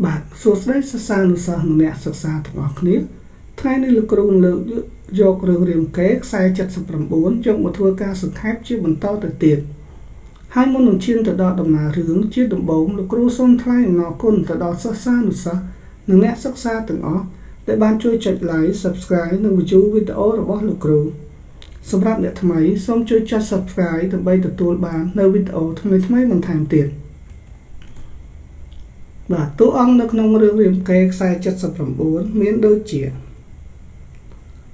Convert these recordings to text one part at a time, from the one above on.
បាទសួស្តីសិស្សានុសិស្សនិងអ្នកសិក្សាទាំងអស់គ្នាថ្ងៃនេះលោកគ្រូនឹងលើកយករឿងរាមកេរ្តិ៍ខ្សែ79យកមកធ្វើការសង្ខេបជាបន្តទៅទៀតហើយមុននឹងឈានទៅដល់ដំណើររឿងជាដំបូងលោកគ្រូសូមថ្លែងអំណរគុណទៅដល់សិស្សានុសិស្សនិងអ្នកសិក្សាទាំងអស់ដែលបានជួយចុច Like Subscribe និង View វីដេអូរបស់លោកគ្រូសម្រាប់អ្នកថ្មីសូមជួយចុច Subscribe ដើម្បីទទួលបាននូវវីដេអូថ្មីៗបន្ថែមទៀតបាទតួអង្គនៅក្នុងរឿងរាមកេរ្តិ៍ខ្សែ79មានដូចជា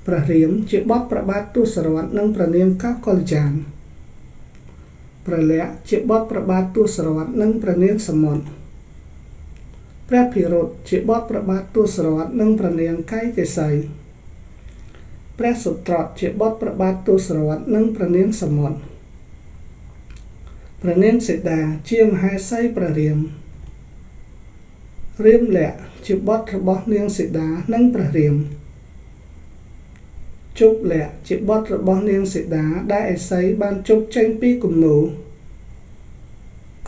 ព្រះរាមជាបុត្រព្រះបាទទសរថនិងព្រះនាងកោសកល្យានព្រះលក្សណ៍ជាបុត្រព្រះបាទទសរថនិងព្រះនាងសមុទ្រព្រះភិរុតជាបុត្រព្រះបាទទសរថនិងព្រះនាងកៃកេសីព្រះសុត្រតជាបុត្រព្រះបាទទសរថនិងព្រះនាងសមុទ្រព្រះនាងសីតាជាមហេសីព្រះរាមរាមលក្សណ៍ជាបុត្ររបស់នាងសីតានិងព្រះរាមជប់លក្សណ៍ជាបុត្ររបស់នាងសីតាដែលឥសីបានជប់ចេញពីគំនូរ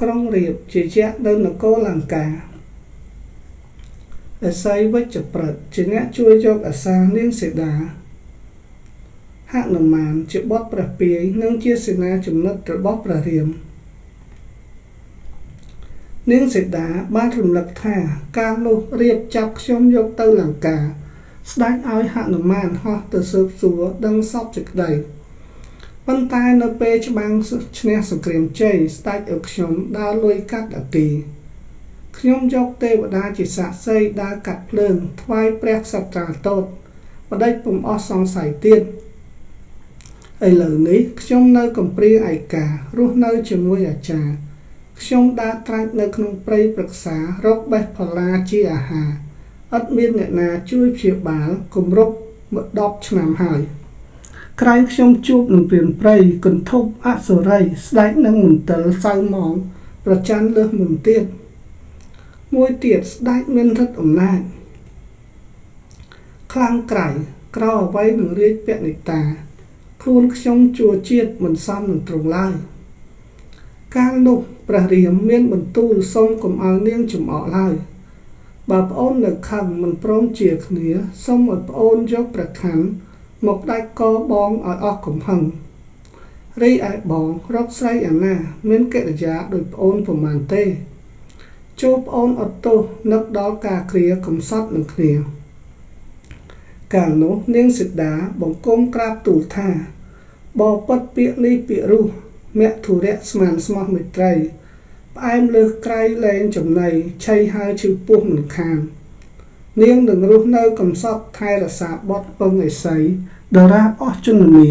ក្រុងរាពណ៍ជាយក្សនៅនគរលង្កាឥសីវិជ្ជប្រិតជាអ្នកជួយយកអាសានាងសីតាហនុមានជាបុត្រព្រះពាយនិងជាសេនាចំណិតរបស់ព្រះរាមនាងសីតាបានរំលឹកថាកាលនោះរៀបចាប់ខ្ញុំយកទៅលង្កាស្ដេចឲ្យហនុមានហោះទៅស៊ើបសួរដឹងសពសេចក្តីប៉ុន្តែនៅពេលច្បាំងឈ្នះសង្គ្រាមជ័យស្ដេចឲ្យខ្ញុំដើរលួយកាត់អគីខ្ញុំយកទេវតាជាសាក្សីដើរកាត់ភ្លើងថ្វាយព្រះក្សត្រាតូចបដិពុំអស់សង្ស័យទៀតឥឡូវនេះខ្ញុំនៅកំព្រាឯការស់នៅជាមួយអាចារ្យខ្ញុំដើរត្រាច់នៅក្នុងព្រៃព្រឹក្សារកបេះផល្លាជាអាហារឥតមានអ្នកណាជួយព្យាបាលគម្រប់10ឆ្នាំហើយក្រែងខ្ញុំជួបនឹងព្រានព្រៃកន្ធប់អសុរីស្ដេចនឹងមន្ទិលសៅមងប្រច័នលើសមុនទៀតមួយទៀតស្ដេចមានឫទ្ធិអំណាចខ្លាំងក្រៃក្រអ្វីនឹងរាជពនិតាខ្លួនខ្ញុំជួជាតិមិនសមនឹងទ្រង់ឡើយកាលនោះព្រះរាមមានបន្ទូលសូមកុំឲ្យនាងចំអកឡើយបើប្អូននៅខឹងមិនព្រមជាគ្នាសូមឲ្យប្អូនយកព្រះខ័នមកផ្ដាច់កបងឲ្យអស់កំហឹងរីឯបងរកស្រីអាណាមានកិរិយាដោយប្អូនប្រមាណទេចូលប្អូនអត់ទោសនឹកដល់ការគ្រាកំសត់នឹងគ្នាកាលនោះនាងសីតាបង្គំក្រាបទូលថាបបិទ្ធពាក្យនេះពាក្យរស់មធុរៈស្មានស្មោះមេត្រីផ្អែមលើសក្រៃលែងចំណៃឆៃហើយឈឺពោះមិនខាននាងនឹងរស់នៅកំសត់ថែរក្សាបុត្រពឹងឥសីដរាបអស់ជនមា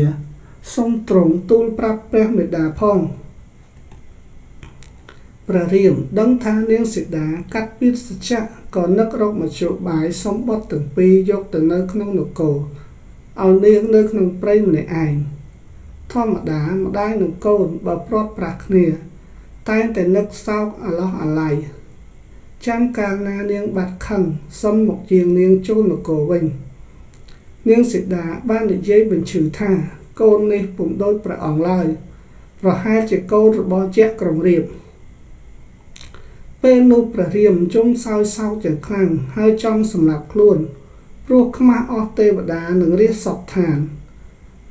សូមទ្រង់ទូលប្រាប់ព្រះមេដាផងព្រះរាមដឹងថានាងសីតាកាត់ពីសច្ចៈក៏នឹករកមធ្យោបាយសុំបុត្រទាំងពីរយកទៅនៅក្នុងនគរឲ្យនាងនៅក្នុងព្រៃម្នាក់ឯងធម្មតាម្ដាយនិងកូនបើព្រាត់ប្រាសគ្នាតែងតែនឹកសោកអាឡោះអាល័យចាំកាលណានាងបាត់ខឹងសុំមកជាងនាងចូលនគរវិញនាងសីតាបាននិយាយបញ្ឈឺថាកូននេះពុំដូចព្រះអង្គឡើយប្រហែលជាកូនរបស់យក្សក្រុងរាពណ៍ពេលនោះព្រះរាមជុំសោយសោកយ៉ាងខ្លាំងហើយចង់សម្លាប់ខ្លួនព្រោះខ្មាស់អស់ទេវតានិងរាជសពឋាន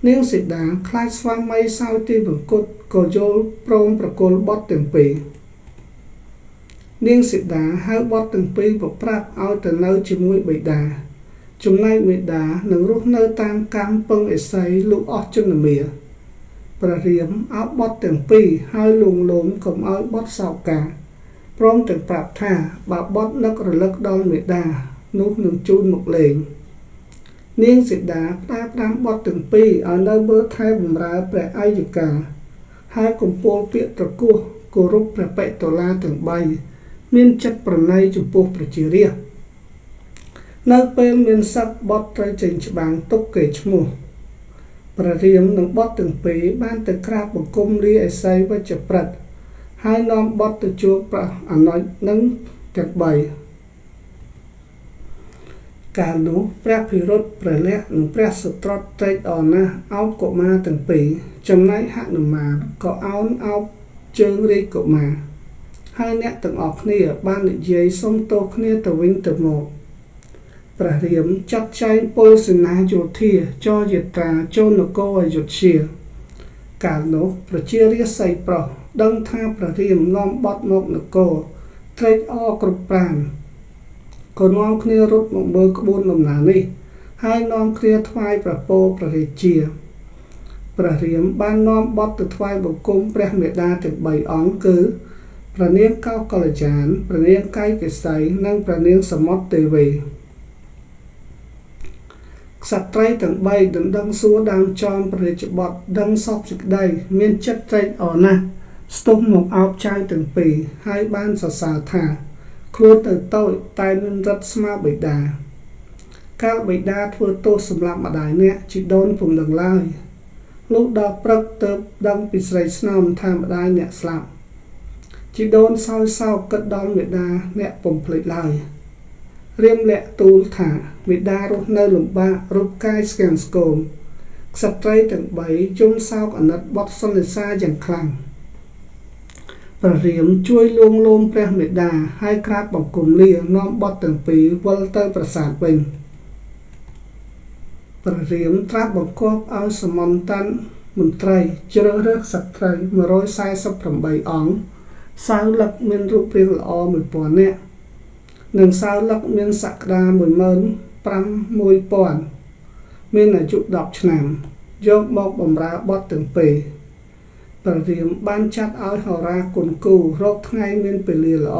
នាងសីតាខ្លាចស្វាមីសោយទីវង្គតក៏យល់ព្រមប្រគល់បុត្រទាំងពីរនាងសីតាហៅបុត្រទាំងពីរមកប្រាប់ឲ្យទៅនៅជាមួយបិតាចំណែកមេដានឹងរស់នៅតាមកម្មពឹងឥសីលុះអស់ជនមាព្រះរាមអោបបុត្រទាំងពីរហើយលួងលោមកុំឲ្យបុត្រសោកាព្រមទាំងប្រាប់ថាបើបុត្រនឹករលឹកដល់មេដានោះនឹងជូនមកលេងនាងសីតាផ្ដាផ្ដាំបុត្រទាំងពីរឲ្យនៅមើលថែបម្រើព្រះអាយកាហើយកំពូលពាក្យត្រគោះគោរពព្រះបិតុលាទាំង3មានចិត្តប្រណីចំពោះប្រជារាស្ត្រនៅពេលមានសឹកបុត្រត្រូវចេញច្បាំងទុកគេឈ្មោះព្រះរាមនិងបុត្រទាំងពីរបានទៅក្រាបបង្គំលាឥសីវិជ្ជប្រិតហើយនាំបុត្រទៅជួបព្រះអនុជនិងទាំង3កាលនោះព្រះភិរុតព្រះលក្សណ៍និងព្រះសុត្រតត្រេកអរណាស់អោបកុមារទាំងពីរចំណែកហនុមានក៏អោនអោបជើងរាជកុមារ ហើយអ្នកទាំងអស់គ្នាបាននិយាយសុំទោសគ្នាទៅវិញទៅមកព្រះរាមចាត់ចែងពលសេនាយោធាចរយាត្រាចូលនគរអយុធ្យាកាលនោះប្រជារាស្ត្រសីប្រុសដឹងថាព្រះរាមនាំបត់មកនគរត្រេកអរគ្រប់ប្រាណក៏នាំគ្នារត់មកមើលក្បួនដំណើរនេះហើយនាំគ្នាថ្វាយព្រះពរព្រះរាជាព្រះរាមបាននាំបត់ទៅថ្វាយបង្គំព្រះមេដាទាំង3អង្គគឺព្រះនាងកោកល្យានព្រះនាងកៃកេសីនិងព្រះនាងសមុទ្រទេវីក្សត្រីទាំង3ដណ្ដឹងសួរដើមចោមព្រះរាជបុត្រដឹងសពសេចក្តីមានចិត្តត្រេកអរណាស់ស្ទុះមកអោបចៅទាំងពីរហើយបានសរសើរថាខ្លួនទៅតូចតែមានរិទ្ធស្មើបិតាកាលបិតាធ្វើទោសសម្រាប់ម្ដាយអ្នកជីដូនពុំដឹងឡើយលុះដល់ព្រឹកទើបដឹងពីស្រីស្នំថាម្ដាយអ្នកស្លាប់ជីដូនសោយសោកគិតដល់មេដាអ្នកពុំភ្លេចឡើយរាមលាក់ទូលថាមេដារស់នៅលំបាករូបកាយស្គាំងស្គមក្សត្រីទាំង3យំសោកអាណិតបត់សន្និសាយ៉ាងខ្លាំងព្រះរាមជួយលួងលោមព្រះមេដាហើយក្រាបបង្គំលានាំបត់ទាំងពីរវិលទៅប្រាសាទវិញព្រះរាមត្រាស់បង្គាប់ឲ្យសមន្តមន្ត្រីជ្រើសរើសក្សត្រី148អង្គសាវលឹកមានរូបរាងល្អ1000នាក់និងសាវលឹកមានសក្តា15000មានអាយុ10ឆ្នាំយកមកបម្រើបត់ទាំងពីរព្រះរាមបានចាត់ឲ្យហោរាគុណគូរកថ្ងៃមានពេលវេលាល្អ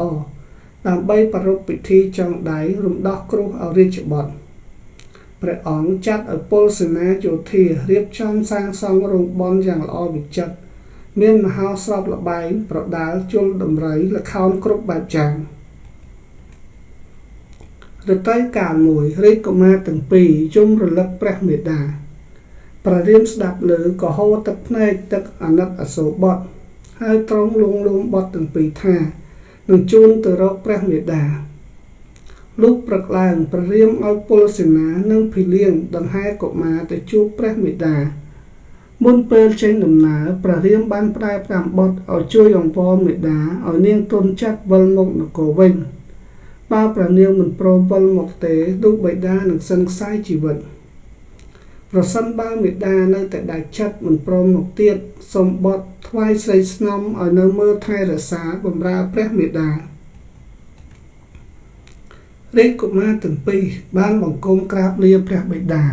ដើម្បីប្រារព្ធពិធីចងដៃរំដោះគ្រោះឲ្យរាជបុត្រព្រះអង្គចាត់ឲ្យពលសេនាយោធារៀបចំសាងសង់រោងបុណ្យយ៉ាងល្អវិចិត្រមានមហោស្រពល្បែងប្រដាល់ជលដំរីល្ខោនគ្រប់បែបយ៉ាងរដូវកាលមួយរាជកុមារទាំងពីរយំរលឹកព្រះមេដាព្រះរាមស្ដាប់ឮក៏ហូរទឹកភ្នែកទឹកអាណិតអាសូរបត់ហើយទ្រង់លួងលោមបត់ទាំងពីរថានឹងជូនទៅរកព្រះមេដាលុះព្រឹកឡើងព្រះរាមឲ្យពលសេនានិងភីលៀងដង្ហែកុមារទៅជួបព្រះមេដាមុនពេលចេញដំណើរព្រះរាមបានផ្ដែផ្ដាំបុត្រឲ្យជួយអង្វរមេដាឲ្យនាងទន់ចិត្តវិលមកនគរវិញបើព្រះនាងមិនព្រមវិលមកទេនោះបិតានឹងសិនខ្សែជីវិតប្រសិនបើមេដានៅតែដាច់ចិត្តមិនព្រមមកទៀតសូមបុត្រថ្វាយស្រីស្នំឲ្យនៅមើលថែរក្សាបម្រើព្រះមេដារាជកុមារទាំងពីរបានបង្គំក្រាបលាព្រះបិតា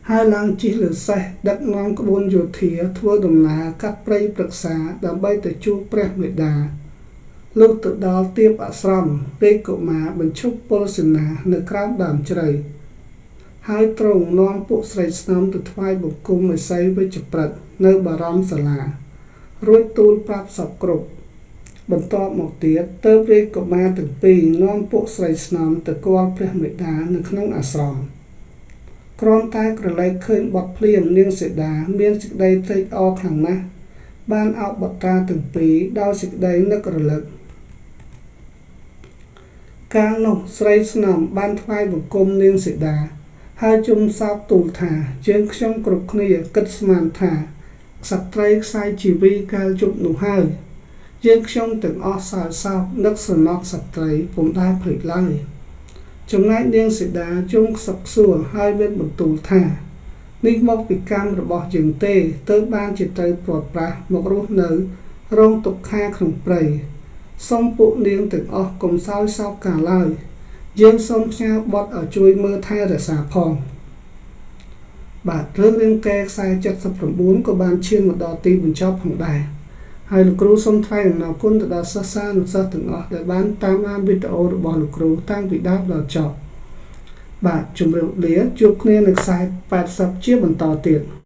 ហើយឡើងជិះលើសេះដឹកនាំក្បួនយោធាធ្វើដំណើរកាត់ព្រៃព្រឹក្សាដើម្បីទៅជួបព្រះមេដាលុះទៅដល់ទៀបអាស្រមរាជកុមារបញ្ឈប់ពលសេនានៅក្រោមដើមជ្រៃហើយទ្រង់នាំពួកស្រីស្នំទៅថ្វាយបង្គំឥសីវេជ្ជប្រិតនៅបារម្ភសាលារួចទូលប្រាប់សពគ្រប់បន្ទាប់មកទៀតទើបរាជកុមារទាំងពីរនាំពួកស្រីស្នំទៅគាល់ព្រះមេដានៅក្នុងអាស្រមគ្រាន់តែក្រឡេកឃើញបត់ភ្លាមនាងសីតាមានសេចក្តីត្រេកអរខ្លាំងណាស់បានអោបបុត្រាទាំងពីរដោយសេចក្តីនឹករលឹកកាលនោះស្រីស្នំបានថ្វាយបង្គំនាងសីតាហើយជុំសោកទូលថាយើងខ្ញុំគ្រប់គ្នាគិតស្មានថាក្សត្រីខ្សែជីវីកាលជប់នោះហើយយើងខ្ញុំទាំងអស់សោយសោកនឹកស្រណោះក្សត្រីពុំដែលភ្លេចឡើយចំណែកនាងសីតាជុំខ្សឹកខ្សួលហើយមានបន្ទូលថានេះមកពីកម្មរបស់យើងទេទើបបានជាត្រូវព្រាត់ប្រាសមករស់នៅរងទុក្ខាក្នុងព្រៃសូមពួកនាងទាំងអស់កុំសោយសោកកាឡើយយើងសូមផ្ញើបុត្រឲ្យជួយមើលថែរក្សាផងបាទរឿងរាមកេរ្តិ៍ខ្សែ79ក៏បានឈានមកដល់ទីបញ្ចប់ផងដែរហើយលោកគ្រូសូមថ្លែងអំណរគុណទៅដល់សិស្សានុសិស្សទាំងអស់ដែលបានតាមដានវីដេអូរបស់លោកគ្រូតាំងពីដើមដល់ចប់បាទជម្រាបលាជួបគ្នានៅខ្សែ80ជាបន្តទៀត។